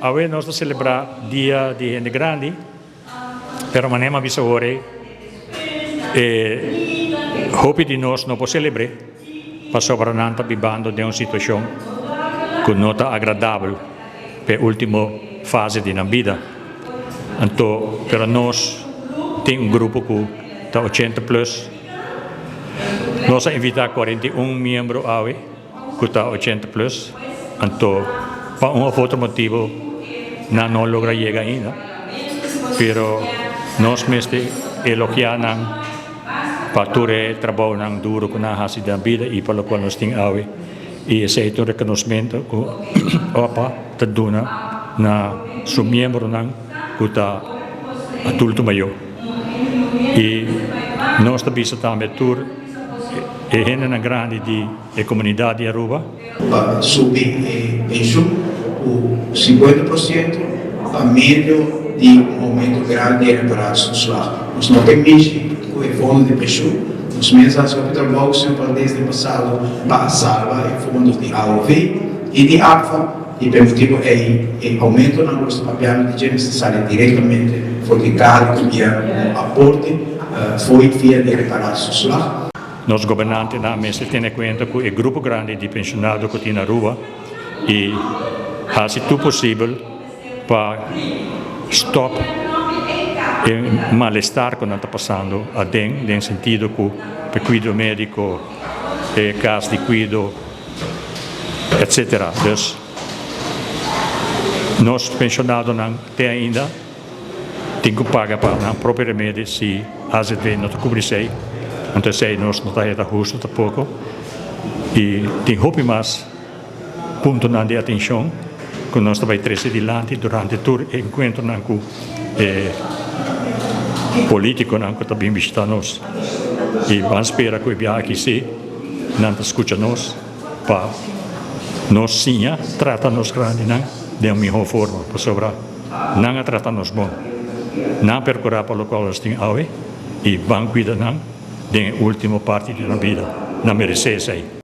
Awe nos ta selebrá Dia di Hende Grandi, pero manera mi a bisa ora ei, e hopi di nos no por selebr'é pasobra nan ta bibando den un situashon ku no ta agradabel pa e último fase di nan bida. Anto, pero nos tin un grupo ku ta ochenta plus. Nos a invitá 41 miembro awe ku ta 80 plus, anto pa un of otro motibu nan no logra yega ainda, pero nos mester elogiá nan pa tur e trabounan duro ku nan a hasi den nan bida i pa lokual nos tin awe, i esei ta un rekonosmentu ku opa ta duna na su miembronan ku ta adulto mayor. I nos ta bisa tambe tur. E hendenan grandi di e komunidat di Aruba. Pa subi e penshun ku 50% pa medio di un oumento grandi di reparatietoeslag. Nos no ke mishi ku e fondo di penshun. Nos mes a hasi hopi trabou, señor Valdez, den pasado pa salba e fondos di AOV i di APFA i pa e motibu ei e oumentonan ku nos ta papiando di dje mester sali direktamente for di kaha di gobièrnu komo aporte. Fo'i via di reparatietoeslag. Nos gobernantenan mester tene kuenta ku e grupo grandi di penshonado ku tin na Aruba i hasi tur posibel pa stòp e malestar ku nan ta pasando aden den sentido ku e kuido médiko, e kas di kuido etsetera. Dus nos penshonadonan te ainda. Tin ku paga pa nan propio remedi si azv no ta kubri esei, anto esei nos no ta heta hustu tampoko i tin hopi mas puntonan di atenshon ku nos ta bai trese dilanti durante tur e enkuentronan ku e politikonan ku ta bin bishita nos i ban spera ku e biaha aki si nan ta skucha nos pa nos siña trata nos grandinan den un mihó forma pasobra. Nan a trata nos bon. Nan a percura pa locual nos tin awe y ban cuida nan den e ultimo parti di nan bida. Nan merece esey.